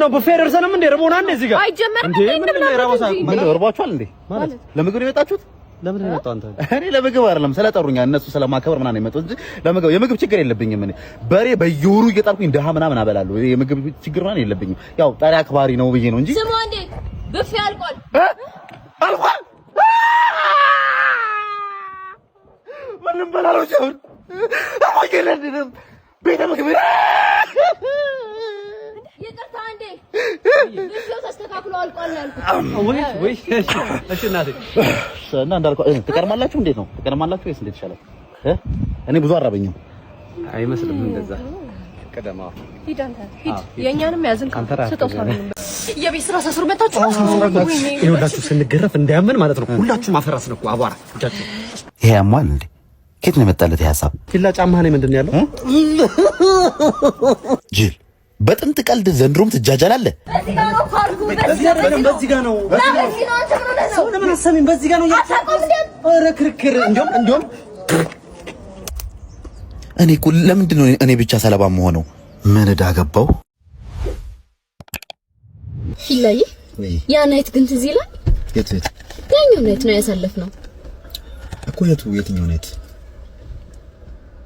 ነው ቡፌ ደርሰንም እንዴ? ርቦናል እንዴ እዚህ ጋር? አይጀመርም እንዴ? ምንድን ነው የራበው? ምንድን ነው እርቧችኋል እንዴ? ማለት ለምግብ ነው የመጣችሁት? ለምን ነው የመጣው አንተ? እኔ ለምግብ አይደለም፣ ስለጠሩኛ እነሱ ስለማከበር ምናምን የመጡት እንጂ ለምግብ የምግብ ችግር የለብኝም። እኔ በሬ በየወሩ እየጣልኩኝ ድሃ ምናምን አበላለሁ። የምግብ ችግር ምናምን የለብኝም። ያው ጠሪ አክባሪ ነው ብዬ ነው እንጂ። ስሙ አንዴ፣ ብፌ አልቋል። አልቋል። ምንም በላለው ጀምር አቆየለንም ቤተ ምግብ። ይቅርታ አንዴ፣ ብፌው ተስተካክሎ አልቋል ነው ያልኩት። ወይ ወይ፣ እሺ እሺ እናቴ። እና እንዳልኩህ ትቀርማላችሁ። እንዴት ነው፣ ትቀርማላችሁ ወይስ እንዴት ይሻላል? እኔ ብዙ አራበኝም። አይመስልም እንደዛ ቀደማ። ሂድ አንተ ሂድ፣ የእኛንም ያዝን ስጠው። ሳሎን የቤት ስራ ሳስሩ መታችሁ። ይኸውላችሁ ስንገረፍ እንዳያመን ማለት ነው። ሁላችሁም አፈር አስነኩ፣ አቧራ እጃችሁ። ይሄ ያሟል እንዴ? ከየት ነው የመጣለት ይሄ ሀሳብ? ፊላ ጫማህ ላይ ምንድን ነው ያለው? ጅል፣ በጥንት ቀልድ ዘንድሮም ትጃጃላለህ። በዚህ ጋር ነው ፓርኩ። በዚህ አይደለም፣ በዚህ ጋር ነው። በዚህ ነው። አንተ ምን ሆነህ ነው? ሰው ለምን አሰሚም? በዚህ ጋር ነው። አታውቀውም እንዴ? ኧረ ክርክር እንዲያውም እኔ እኮ ለምንድን ነው እኔ ብቻ ሰለባ የምሆነው? ምን ዕዳ ገባው? ፊላዬ፣ ያ night ግን ትዝ ይላል። የት የት? ያኛው night ነው ያሳለፍነው። እኮ የቱ፣ የትኛው night?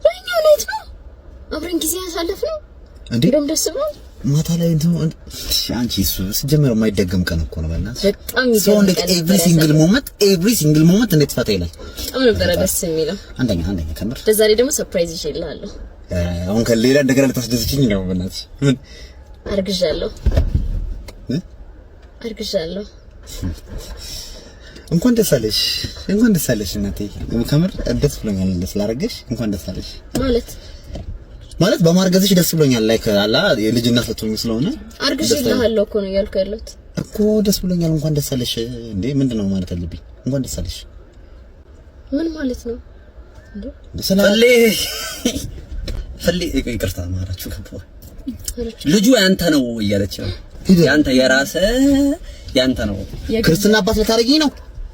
ያኛው night ነው አብረን ጊዜ ያሳለፍነው። እንዴ? እንደውም ደስ ብሎን ማታ ላይ እንትን አንቺ እሱ ሲጀመር የማይደገም ቀን እኮ ነው። በእናትሽ በጣም ሰው እንዴት every single moment, every single moment እንዴት ፈታ ይላል። በጣም ነበረ ደስ የሚለው። አንደኛ አንደኛ ከምር። ለዛሬ ደግሞ surprise ይዤልሃለሁ። አሁን ከሌላ እንደገና ልታስደስችኝ ነው። በእናትሽ ምን? አርግዣለሁ። አርግዣለሁ። እንኳን ደስ አለሽ፣ እንኳን ደስ አለሽ እናቴ። ከምር ደስ ብሎኛል ስላረገሽ። እንኳን ደስ አለሽ። ማለት? ማለት በማርገዝሽ ደስ ብሎኛል። Like አላ የልጅ እናት ልትሆኚ ስለሆነ። አርግዤልሃለሁ እኮ ነው እያልኩ ያለሁት። እኮ ደስ ብሎኛል። እንኳን ደስ አለሽ። እንዴ ምንድን ነው ማለት አለብኝ? እንኳን ደስ አለሽ። ምን ማለት ነው እንዴ? ስለ ፍሌ ፍሌ፣ ይቅርታ ማራችሁ ገባሁ። ልጁ ያንተ ነው እያለች ነው። ያንተ የራስህ ያንተ ነው። ክርስትና አባት ልታደርጊኝ ነው?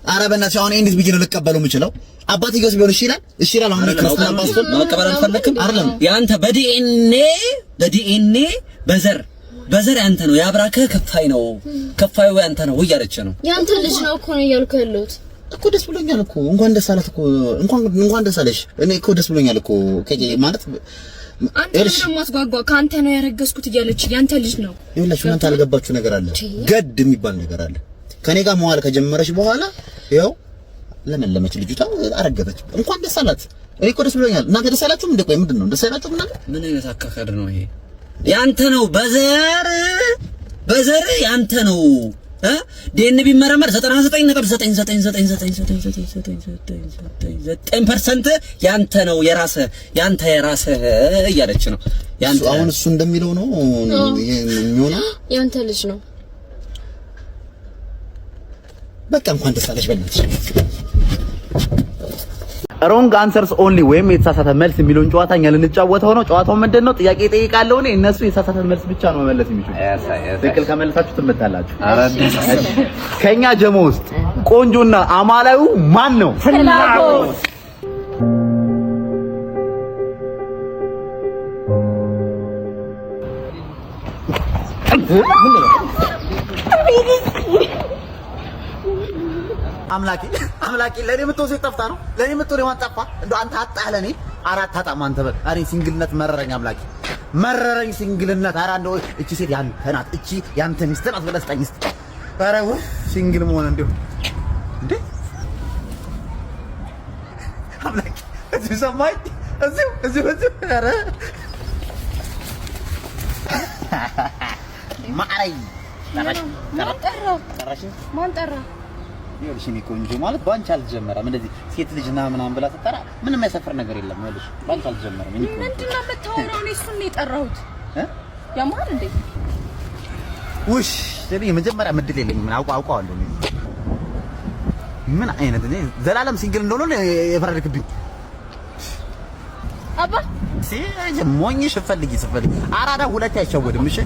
ኧረ በእናትሽ፣ አሁን እንዴት ብዬ ነው ልቀበለው የምችለው? አባትየውስ ቢሆን እሺ ይላል፣ እሺ ይላል። አሁን ክርስትና አባት ስሆን መቀበል አልፈለክም? አይደለም። ያንተ በዲኤንኤ በዘር ያንተ ነው። የአብራክህ ከፋይ ነው፣ ከፋዩ ያንተ ነው እያለች ነው። ያንተ ልጅ ነው እኮ ነው እያልኩ ያለሁት። እኮ ደስ ብሎኛል እኮ፣ እንኳን ደስ አላት እኮ፣ እንኳን ደስ አለሽ። እኔ እኮ ደስ ብሎኛል እኮ ማለት አንተ ደግሞ አስጓጓ፣ ከአንተ ነው ያረገዝኩት እያለች ያንተ ልጅ ነው። ይኸውላችሁ እናንተ ያልገባችሁ ነገር አለ። ገድ የሚባል ነገር አለ። ከኔ ጋር መዋል ከጀመረች በኋላ ይኸው ለመለመች ልጅቷ፣ አረገዘች። እንኳን ደስ አላት። እኔ እኮ ደስ ብሎኛል። እናንተ ደስ አላችሁም እንዴ? ቆይ ምንድን ነው፣ ደስ አይላችሁም እናንተ? ምን አይነት አካካድ ነው ይሄ? ያንተ ነው፣ በዘር ያንተ ነው። ዲኤንኤ ቢመረመር 99.999999999% ያንተ ነው፣ የራስህ፣ ያንተ የራስህ እያለች ነው። ያንተ አሁን እሱ እንደሚለው ነው ይሄ የሚሆነው። ያንተ ልጅ ነው። በቃ እንኳን ደስ አለሽ በእናትሽ። Wrong answers only ወይም የተሳሳተ መልስ የሚለውን ጨዋታ እኛ ልንጫወተው ነው። ጨዋታው ምንድን ነው? ጥያቄ እጠይቃለሁ እኔ፣ እነሱ የተሳሳተ መልስ ብቻ ነው መመለስ የሚችሉት። ትክክል ከመለሳችሁ ትመታላችሁ። ከኛ ጀሞ ውስጥ ቆንጆና አማላዩ ማን ነው? ፍላጎት። አምላኬ አምላኬ፣ ለኔ የምትሆን ሴት ጠፍታ ነው። ለኔ የምትሆን የማን ጠፋ? እንደው አንተ አጣህ ለኔ አራት አጣም አንተ በል። እኔ single ነት መረረኝ አምላኬ፣ መረረኝ single ነት። ኧረ እንደው እቺ ሴት ያንተ ናት፣ እቺ ያንተ ሚስት ናት ብለህ ስጠኝ እስኪ። ኧረ ወይ single መሆን እንደው እንዴ አምላኬ፣ እዚሁ ሰማኝ፣ እዚሁ እዚሁ እዚሁ። ኧረ ማዕረይ። ማን ጠራ? ጠራሽ? ማን ጠራ? ይኸውልሽ እኔ ቆንጆ ማለት ባንቺ አልጀመረም። እንደዚህ ሴት ልጅ ና ምናምን ብላ ስትጠራ ምንም የሚያሰፍር ነገር የለም። ይኸውልሽ ባንቺ አልጀመረም። እኔ ቆንጆ ምንድን ነው የምታወራው? እኔ እሱን ነው የጠራሁት። እ ያማል እንዴ? ውሽ እኔ የመጀመሪያ ምድል የለኝም። ምን አውቀዋለሁ እኔ ምን አይነት እኔ ዘላለም single እንደሆነ የፈረድክብኝ። አባ። ሞኝ ስትፈልጊ ስትፈልጊ አራዳ ሁለት አይሸወድም። እሺ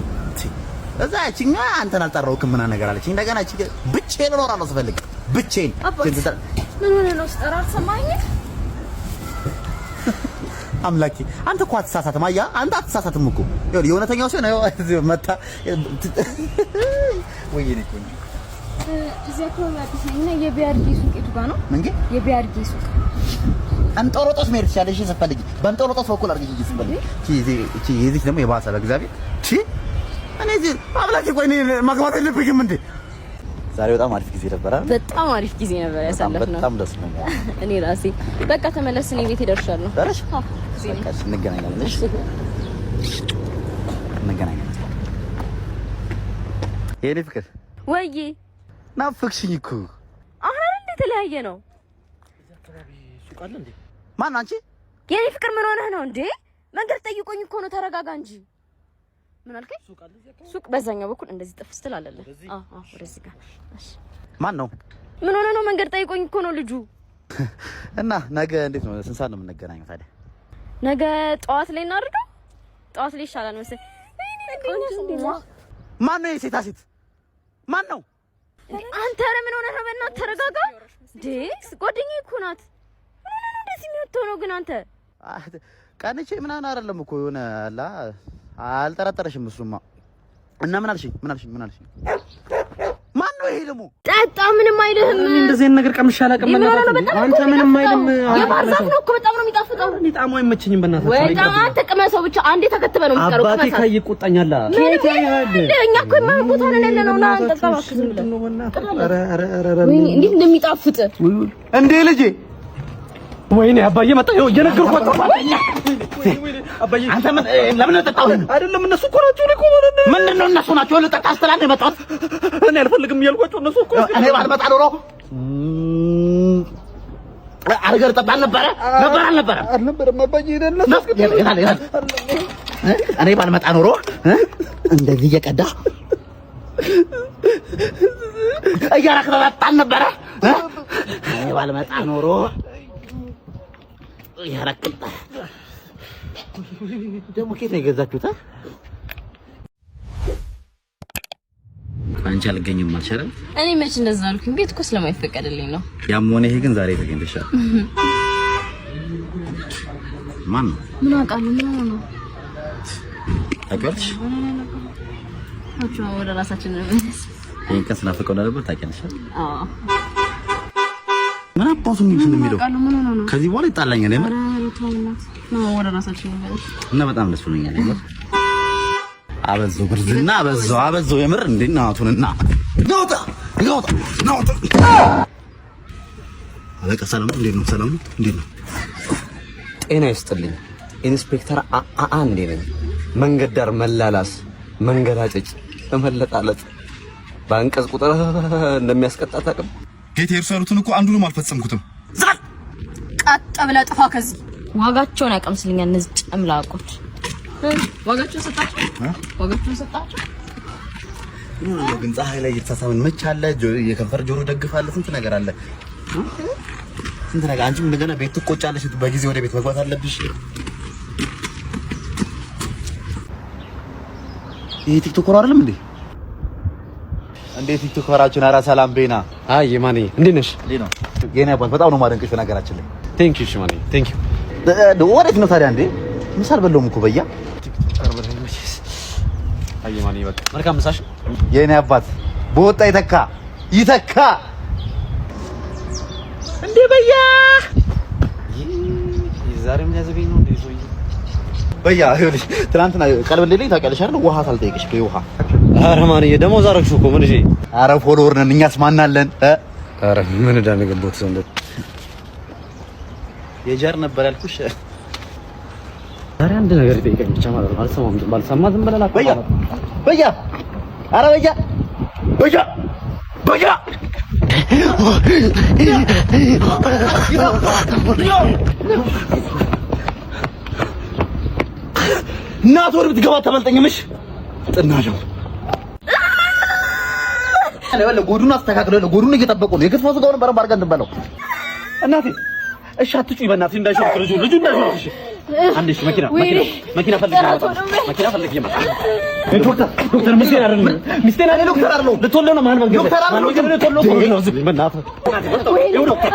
እዛ ያቺኛ አንተን አልጠራሁክም ምናምን ነገር አለችኝ። እንደገና እቺ ብቻዬን እኖራለሁ ስፈልግ ብቻዬን። አባት፣ ምን ሆነህ ነው? ስጠራ አልሰማኸኝም? አምላኬ አንተ እኮ አትሳሳትም። አየህ አንተ አትሳሳትም እኮ። ይኸውልህ የእውነተኛው ሲሆን ይኸው እዚህ መታ። ወይ የኔ ቆንጆ። እዚህ አካባቢ አዲስ ነኝ እና የቢያርጌ ሱቅ የቱ ጋር ነው? ምንጌ? የቢያርጌ ሱቅ። እንጦሮጦስ መሄድ ትችያለሽ ስትፈልጊ። በእንጦሮጦስ በኩል አድርገሽ ሂጂ ስትፈልጊ። እቺ የዚች ደግሞ የባሰ በእግዚአብሔር። እቺ እኔ እዚህ አምላኬ፣ ቆይ እኔ ማግባት የለብኝም እንዴ? ዛሬ በጣም አሪፍ ጊዜ ነበር አይደል? በጣም አሪፍ ጊዜ ነበር ያሳለፍነው። በጣም ደስ ብሎኛል። እኔ ራሴ በቃ ተመለስ፣ እኔ ቤት እደርሻለሁ። ደረሽ? አዎ፣ እዚህ ነኝ። በቃ እሺ፣ እንገናኛለን። እሺ እንገናኛለን። የኔ ፍቅር። ወይዬ። ናፈቅሽኝ እኮ። አሁን አይደል እንደ የተለያየ ነው። ሱቅ አለ እንዴ? ማን አንቺ? የኔ ፍቅር ምን ሆነህ ነው እንዴ? መንገድ ጠይቆኝ እኮ ነው። ተረጋጋ እንጂ። ምን አልከኝ? ሱቅ በዛኛው በኩል እንደዚህ ጥፍ ስትል አለልህ። አዎ አዎ፣ ወደዚህ ጋር። እሺ። ማን ነው? ምን ሆነህ ነው? መንገድ ጠይቆኝ እኮ ነው ልጁ። እና ነገ እንዴት ነው? ስንት ሰዓት ነው የምንገናኘው ታዲያ? ነገ ጠዋት ላይ እናድርገው። ጠዋት ላይ ይሻላል መሰለኝ። ማን ነው የሴታ ሴት? ማን ነው? አንተ ኧረ ምን ሆነህ ነው? በእናትህ ተረጋጋ። እንዴ ጓደኛዬ እኮ ናት። ምን ሆነህ ነው እንደዚህ የምትሆነው ግን አንተ? ቀንቼ ምናምን አይደለም እኮ የሆነ አላ አልጠረጠረሽም። እሱማ እና ምን አልሽኝ? ምን አልሽኝ? ምን አልሽኝ? ማን ነው ይሄ ደግሞ? ጠጣ፣ ምንም አይልህም። እኔ እንደዚህ አይነት ነገር ቀምሼ አላውቅም። ምን ሆነህ ነው? በጣም አንተ ምንም አይልም። የባህር ዛፍ ነው እኮ በጣም ነው የሚጣፍጠው። እኔ ጣዕሙ አይመቸኝም። በእናትህ በጣም አንተ ቅመሰው ብቻ አንዴ ተከትበህ ነው የምትቀረው። አባቴ ቅመሳት። ካየ ይቆጣኛል። ምንም እኛ እኮ የማይሆን ቦታ ነን ያለነው። ና እንጠጣ እባክህ ዝም ብለህ። ወይኔ እንዴት እንደሚጣፍጥ። እንዴ ልጄ። ወይኔ አባዬ መጣ። ይኸው እየነገርኳቸው አባዬ። አንተ ምን ለምን ነው የጠጣኸው? አይደለም እነሱ እኮ ናቸው። እኔ እኮ ማለት ነው። ምንድን ነው እነሱ ናቸው? ልጠጣ ስትል ነው የመጣሁት። እኔ አልፈልግም እያልኳቸው እነሱ እኮ እኔ ባልመጣ ኖሮ አድርገህ ልጠጣ አልነበረ ነበር አልነበረም? አልነበረም አባዬ። እነሱ ይላል ይላል። እኔ ባልመጣ ኖሮ እንደዚህ እየቀዳ እያረክ ተጠጣ አልነበረ? እኔ ባልመጣ ኖሮ እያረክ ደግሞ ከየት ነው የገዛችሁት? አንቺ አልገኝም አልሽ አይደል? እኔ መች እንደዛ አልኩኝ? ቤት እኮ ስለማይፈቀድልኝ ነው። ያም ሆነ ይሄ ግን ዛሬ ተገኝተሻል። ማን ነው? ምን አውቃለሁ? ምን ሆኖ ነው? ታውቂዋለሽ? ወደ ራሳችን እንመለስ። ይሄን ቀን ስናፍቀው እንደነበር ታውቂያለሽ? አዎ። ምን አባቱ ነው የሚለው? አውቃለሁ። ምን ሆኖ ነው? ከዚህ በኋላ ይጣላኛል የምር። ኧረ ተው እናት፣ ወደ ራሳችን እንመለስ። እና በጣም ደስ ብሎኛል የምር። አበዛው ብርዝና አበዛው አበዛው የምር። እንዴ እናቱንና ናውጣ ናውጣ ናውጣ። አለቃ ሰላም ነው? እንዴት ነው? ሰላም ነው? እንዴት ነው? ጤና ይስጥልኝ ኢንስፔክተር አንዴ ነኝ። መንገድ ዳር መላላስ፣ መንገራጨጭ፣ መለጣለጥ በአንቀጽ ቁጥር እንደሚያስቀጣ ታውቅም? ጌቴ እርሱ ያሉትን እኮ አንዱንም አልፈጸምኩትም። ቀጥ ብለህ ጥፋ ከዚህ። ዋጋቸውን ያቀምስልኛል እነዚህ ጨምላቆች። ዋጋቸውን ሰጣቸው፣ ዋጋቸውን ሰጣቸው። ግን ፀሐይ ላይ እየተሳሳምን መች አለ፣ የከንፈር ጆሮ ደግፍ አለ፣ ስንት ነገር አለ፣ ስንት ነገር። አንቺም እንደገና ቤት ትቆጫለሽ። በጊዜ ወደ ቤት መግባት አለብሽ። ይሄ TikToker አይደለም እንዴ? እንዴ TikToker ኣችን! ኧረ ሰላም ቤና። አይ ማኔ እንዴት ነሽ? እንዴት ነው የኔ አባት? በጣም ነው የማደንቅሽ በነገራችን ላይ። Thank you ማኔ thank you። ወዴት ነው ታዲያ? እንዴ ምሳ አልበላሁም እኮ በያ። አይ ማኔ በቃ መልካም ምሳሽ። የኔ አባት በወጣ ይተካ ይተካ። እንዴ በያ ዛሬ ምን ያዘገኝ ነው እንዴ ሰውዬ? በያ ይኸውልሽ፣ ትናንትና ቀልብ እንደሌለኝ ታውቂያለሽ አይደል? ውሃ ሳልጠይቅሽ ውሃ። ኧረ ማንዬ ደሞዝ አደረግሽው እኮ ምን እሺ። ኧረ follower ነን እኛስ ማናለን? ኧረ ምን ዕዳ ነው የገባሁት ዘንድሮ። የጀር ነበር ያልኩሽ። ዛሬ አንድ ነገር ይጠይቀኝ ብቻ ማለት ነው። አልሰማም፣ ዝም ባልሰማ ዝም ብለህ ላክ። በያ በያ፣ ኧረ በያ በያ በያ። እናት ወር ብትገባ አታመልጠኝም። እሺ ጥናለው ጎዱን አስተካክለው፣ ጎዱን እየጠበቁ ነው። የክትፎ ስጋውን በደንብ አድርገን እንትን በለው። እናቴ እሺ አትጩኝ፣ በእናትሽ እንዳይሾፍክ ልጁ ልጁ እንዳይሾፍክ። እሺ አንዴ እሺ፣ መኪና መኪና መኪና ፈልጌ እመጣለሁ። መኪና ፈልጌ እመጣለሁ። ዶክተር ዶክተር ሚስቴን አይደለም ሚስቴን አይደለም ዶክተር አይደለም ልትወልድ ነው። መሀል መንገድ ዶክተር አይደለም ልትወልድ ነው። ዝም በእናትህ። ይኸው ዶክተር።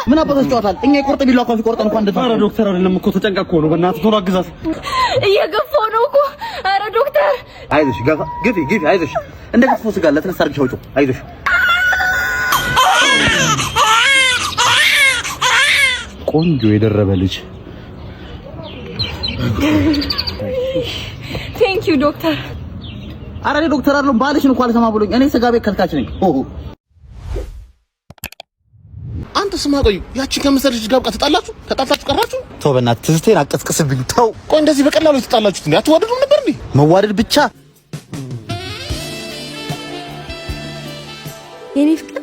ምን አባታችሁ ጨዋታል? እኛ የቁርጥ ቢላ እንኳን ሲቆርጠን እንኳን እንደዛ። ኧረ ዶክተር አይደለም እኮ ተጨንቃ እኮ ነው። በእናትህ ቶሎ አግዛት። እየገፋው ነው እኮ። ኧረ ዶክተር አይዞሽ፣ ገፋ ግፊ ግፊ፣ አይዞሽ። እንደ ክትፎ ስጋ ለተነሳ አድርግሽ አውጪው። አይዞሽ። ቆንጆ የደረበ ልጅ። Thank you ዶክተር። ኧረ እኔ ዶክተር አይደለሁም፣ ባልሽን እንኳን አልሰማ ብሎኝ። እኔ ስጋ ቤት ከልካች ነኝ። ኦ አንተ ስማ፣ ቆይ ያቺን ከመሰለች ልጅ ጋር በቃ ተጣላችሁ? ተጣልታችሁ ቀራችሁ? ተው በእናትህ ትዝቴን አቀስቅስብኝ። ተው። ቆይ እንደዚህ በቀላሉ የተጣላችሁት እንዴ? አትዋደዱም ነበር እንዴ? መዋደድ ብቻ። የኔ ፍቅር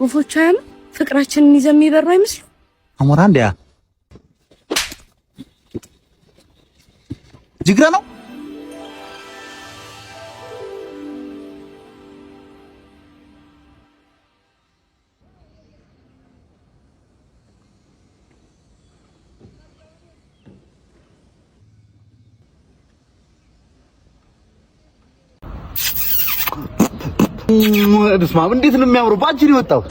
ወፎቹ አያምሩ? ፍቅራችንን ይዘው የሚበሩ አይመስሉ? አሞራ እንዲያ ጅግራ ነው። በስመ አብ እንዴት ነው የሚያምረው! በአንቺ ነው የወጣው።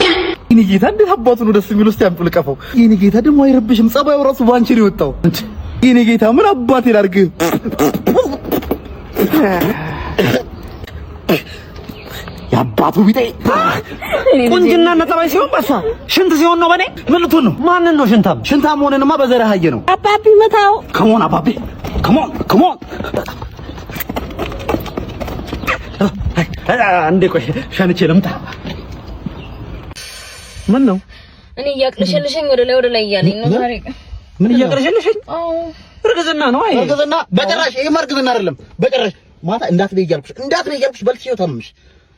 የኔ ጌታ እንዴት አባቱ ነው ደስ የሚል። እስቲ አምጡ ልቀፈው። የኔ ጌታ ደግሞ አይረብሽም። ጸባዩ ራሱ በአንቺ ነው የወጣው። የኔ ጌታ ምን አባቴ ላድርግ? የአባቱ ቢጤ ቁንጅና እና ጠባይ ሲሆን በሷ ሽንት ሲሆን ነው በኔ። ምን ልትሆን ነው? ማንን ነው ሽንታም? ሽንታም መሆንንማ በዘርህ አየ ነው። አባቢ መታው። Come on አባቢ፣ come on come on። አንዴ ቆይ ሸንቼ ልምጣ። ምን ነው እኔ እያቅለሸለሸኝ ወደ ላይ ወደ ላይ እያለኝ ነው ዛሬ። ምን እያቅለሸለሸኝ? አዎ እርግዝና ነው። አይ እርግዝና በጭራሽ። ይሄማ እርግዝና አይደለም በጭራሽ። ማታ እንዳትበይ እያልኩሽ እንዳትበይ እያልኩሽ በልተሽ ነው ታመምሽ።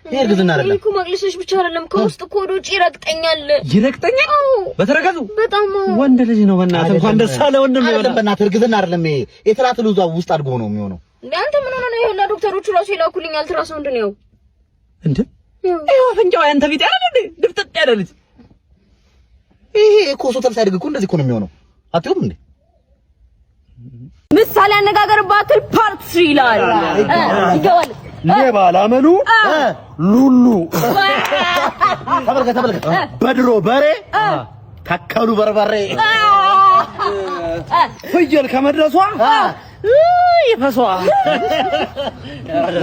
ይሄ እርግዝና አይደለም። እኮ ማቅለሽለሽ ብቻ አይደለም፣ ከውስጥ እኮ ወደ ውጭ ይረግጠኛል። ይረግጠኛል። አዎ በተረከዙ በጣም አዎ። ወንድ ልጅ ነው። በእናትህ እንኳን ደስ አለ ወንድም። አይደለም በእናትህ እርግዝና አይደለም። ይሄ የትላትል እዛው ውስጥ አድጎ ነው የሚሆነው። እንዴ አንተ ምን ሆነህ ነው? ይኸውና ዶክተሮቹ ራሱ ይላኩልኝ አልትራሳውንድ ነው። እንዴ ይኸው አፍንጫው ያንተ ቢጤ አይደል እንዴ? ድፍጥጥ ያለ ልጅ ይሄ እኮ ሶተል ሳይድግ እኮ እንደዚህ እኮ ነው የሚሆነው። አትይውም እንዴ? ምሳሌ አነጋገር battle part 3 ይላል። ይገባል። ሌባ ላመሉ ሉሉ ተመልከት ተመልከት። በድሮ በሬ ተከሉ በርበሬ። ፍየል ከመድረሷ ይፈሷ።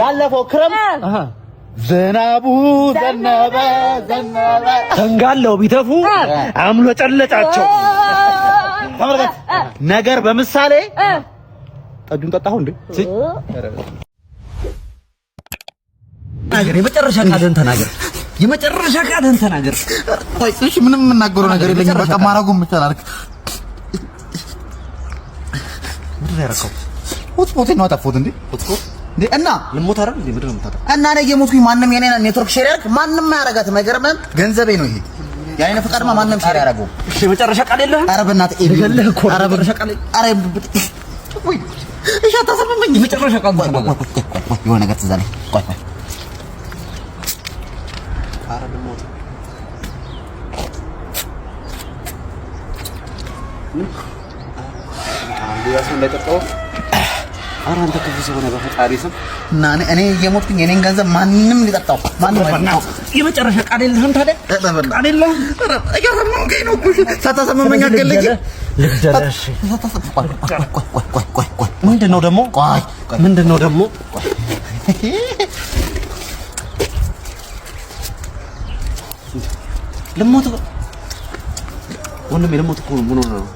ያለፈው ክረምት ዝናቡ ዘነበ ዘነበ። ተንጋለው ቢተፉ አምሎጨለጫቸው። ተመልከት ነገር በምሳሌ። ጠጁን ጠጣሁ እንዴ? ተናገር፣ የመጨረሻ ቃልህን ተናገር። የመጨረሻ ቃልህን ተናገር። ቆይ እሺ፣ ምንም የምናገረው ነገር የለኝም። በቃ ማድረጉን ብቻ ላድርግ። ምንድን ነው ያደረከው? Hotspot ኤን ነው ያጠፋሁት እንዴ? Hotspot እንዴ? እና ልሞት አይደል እንዴ? ምንድን ነው የምታጠፋው? እና እኔ እየሞትኩኝ ማንም የኔን network share ያደርግ ማንም አያደርጋትም። አይገርምህም? ገንዘቤ ነው ይሄ። የኔን ፈቃድማ ማንም share ያደርገው። እሺ፣ የመጨረሻ ቃል የለህም? ኧረ በእናትህ ኤቢ፣ ልገልህ እኮ ነው። ኧረ የመጨረሻ ቃል ኧረ ወይ እሺ፣ አታሳምመኝ። የመጨረሻ ቃል ቆይ ቆይ ቆይ ቆይ ቆይ፣ የሆነ ነገር ትዝ አለኝ። ቆይ ቆይ ኧረ ልሞት። ሌላ ሰው እንዳይጠጣው። ኧረ አንተ ክፉ ሰው ነህ በፈጣሪ ስም። እና እኔ እየሞትኩኝ የኔን ገንዘብ ማንም ሊጠጣው ማንም አይጠጣው። የመጨረሻ ቃል የለህም ታዲያ? ቃል የለህም? እያሳመምከኝ ነው እኮ። እሺ፣ ሳታሳምመኝ አትገለኝም። ልግደልህ። እሺ። ቆይ ቆይ ቆይ ቆይ ቆይ፣ ምንድን ነው ደግሞ? ቆይ ቆይ፣ ምንድን ነው ደግሞ? ልሞት ወንድሜ፣ ልሞት እኮ ነው። ምን ሆነህ ነው?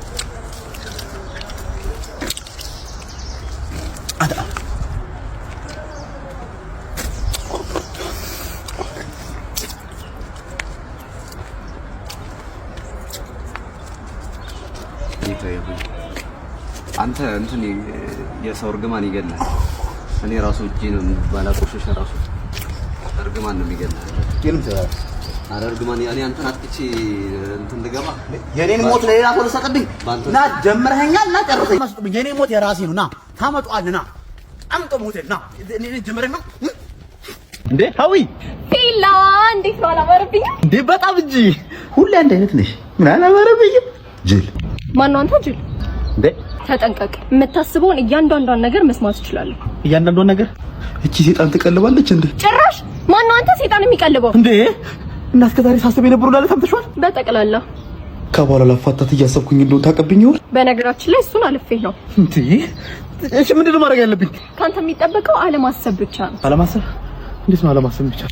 አንተ እንትን የሰው እርግማን ይገላል። እኔ ራሱ እጄ ነው ባላቆሸሸ ራሱ እርግማን ነው የሚገላል። ኧረ እርግማን እኔ አንተን አጥቅቼ እንትን ልገባ የኔን ሞት ለሌላ ሰው ልሰጥብኝ? ና ጀምረኸኛል፣ ና ጨርሰኝ። ስጡብኝ። የኔ ሞት የራሴ ነው። ና ታመጣዋለህ። ና አምጦ ሞቴን ና እኔ ጀምረህ ነው እንዴ? ሀዊ ፊላ እንዴት ነው? አላማረብኝም እንዴ? በጣም እንጂ ሁሌ አንድ አይነት ነሽ። ምን አላማረብኝም? ጅል ማነው አንተ ጅል? እንዴ ተጠንቀቅ። የምታስበውን እያንዳንዷን ነገር መስማት እችላለሁ። እያንዳንዷን ነገር እቺ ሴጣን ትቀልባለች እንዴ? ጭራሽ ማነው አንተ ሴጣን የሚቀልበው? እንዴ እና እስከ ዛሬ ሳስብ የነበረው ላለ ሰምተሽዋል? በጠቅላላ ከበኋላ ላፋታት እያሰብኩኝ እንደሆነ ታውቅብኝ ይሆን? በነገራችን ላይ እሱን አልፌ ነው። እንዴ እሺ፣ ምንድን ነው ማድረግ ያለብኝ? ካንተ የሚጠበቀው አለማሰብ ብቻ ነው። አለማሰብ? እንዴት ነው አለማሰብ ብቻ?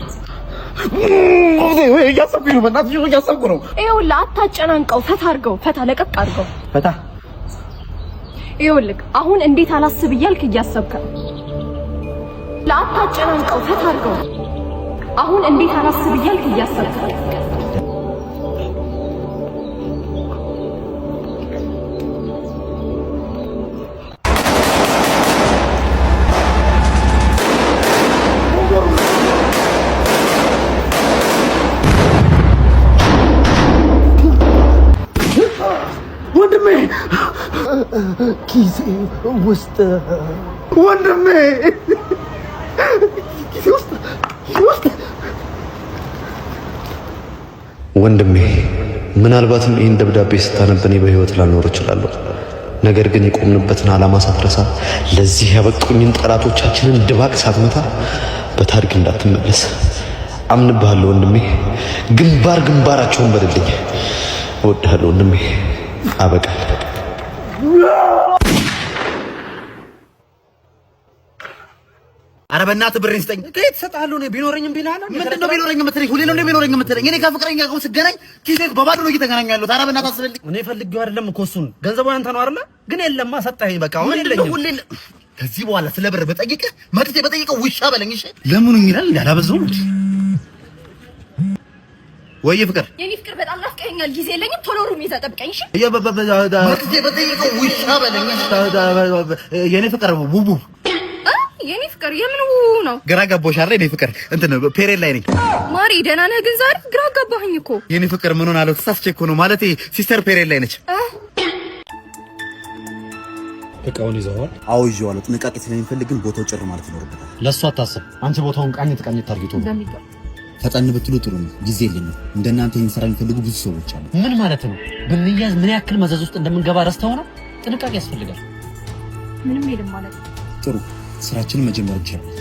እያሰብኩኝ ነው፣ በእናትሽ እያሰብኩ ነው። ይኸውልህ አታጨናንቀው፣ ፈታ አድርገው፣ ፈታ ለቀቅ አድርገው። ፈታ። ይኸውልህ አሁን እንዴት አላስብ እያልክ እያሰብክ ነው። አታጨናንቀው፣ ፈታ አድርገው። አሁን እንዴት አላስብ እያልክ እያሰብክ ነው። ወንድሜ ኪሴ ውስጥ፣ ወንድሜ ኪሴ ውስጥ፣ ኪሴ ውስጥ። ወንድሜ፣ ምናልባትም ይህን ደብዳቤ ስታነብ እኔ በሕይወት ላልኖር እችላለሁ። ነገር ግን የቆምንበትን ዓላማ ሳትረሳ፣ ለዚህ ያበቁኝን ጠላቶቻችንን ድባቅ ሳትመታ በታሪክ እንዳትመለስ። አምንብሃለሁ ወንድሜ። ግንባር ግንባራቸውን በልልኝ። እወድሃለሁ ወንድሜ። አበቃል። ኧረ በእናትህ ብሬን ስጠኝ። ከየት እሰጥሃለሁ? እኔ ቢኖረኝም ቢልሃል። ምንድን ነው ቢኖረኝ የምትለኝ? ሁሌ ነው እንደ ቢኖረኝ የምትለኝ? እኔ ከፍቅረኛ ጋር ስገናኝ ኪሴ በባዶ ነው እየተገናኘ ያለሁት። ኧረ በእናትህ አስብልኝ። እኔ ፈልጌው አይደለም እኮ እሱን፣ ገንዘቡ ያንተ ነው አይደለ? ግን የለማ፣ ሰጠኸኝ። በቃ አሁን ምንድን ነው የለኝም። ሁሌ? ከዚህ በኋላ ስለ ብር በጠይቅህ መጥቼ በጠይቅህ ውሻ በለኝ። እሺ ለምኑኝ ይላል እንዴ? አላበዛሁም እንዴ? ወይ ፍቅር። የኔ ፍቅር፣ በጣም ናፍቀኸኛል። ጊዜ የለኝም። ቶሎ room ይዘህ ጠብቀኝ። እሺ? መጥቼ በጠይቅህ ውሻ በለኝ። እሺ? የኔ ፍቅር ቡቡ። የኔ ፍቅር የምን ነው? ግራ ገባሽ አይደል? የኔ ፍቅር እንትን period ላይ ነኝ። ማሪ፣ ደህና ነህ? ግን ዛሬ ግራ ገባኸኝ እኮ። የኔ ፍቅር ምን ሆናለሁ? ተሳስቼ እኮ ነው፣ ማለቴ sister period ላይ ነች። እቃውን ይዘዋል? አዎ ይዤዋለሁ። ጥንቃቄ ስለሚፈልግ ግን ቦታው ጭር ማለት ይኖርበታል። ለእሱ አታስብ። አንቺ ቦታውን ቃኘት ቃኘት አድርጊ። ቶሎ። ፈጠን ብትሉ ጥሩ ነው። ጊዜ የለኝም። እንደናንተ ይህን ስራ የሚፈልጉ ብዙ ሰዎች አሉ። ምን ማለት ነው? ብንያዝ ምን ያክል መዘዝ ውስጥ እንደምንገባ ረስተው ነው? ጥንቃቄ ያስፈልጋል። ምንም የለም ማለት ነው። ጥሩ፣ ስራችንን መጀመር እንችላለን።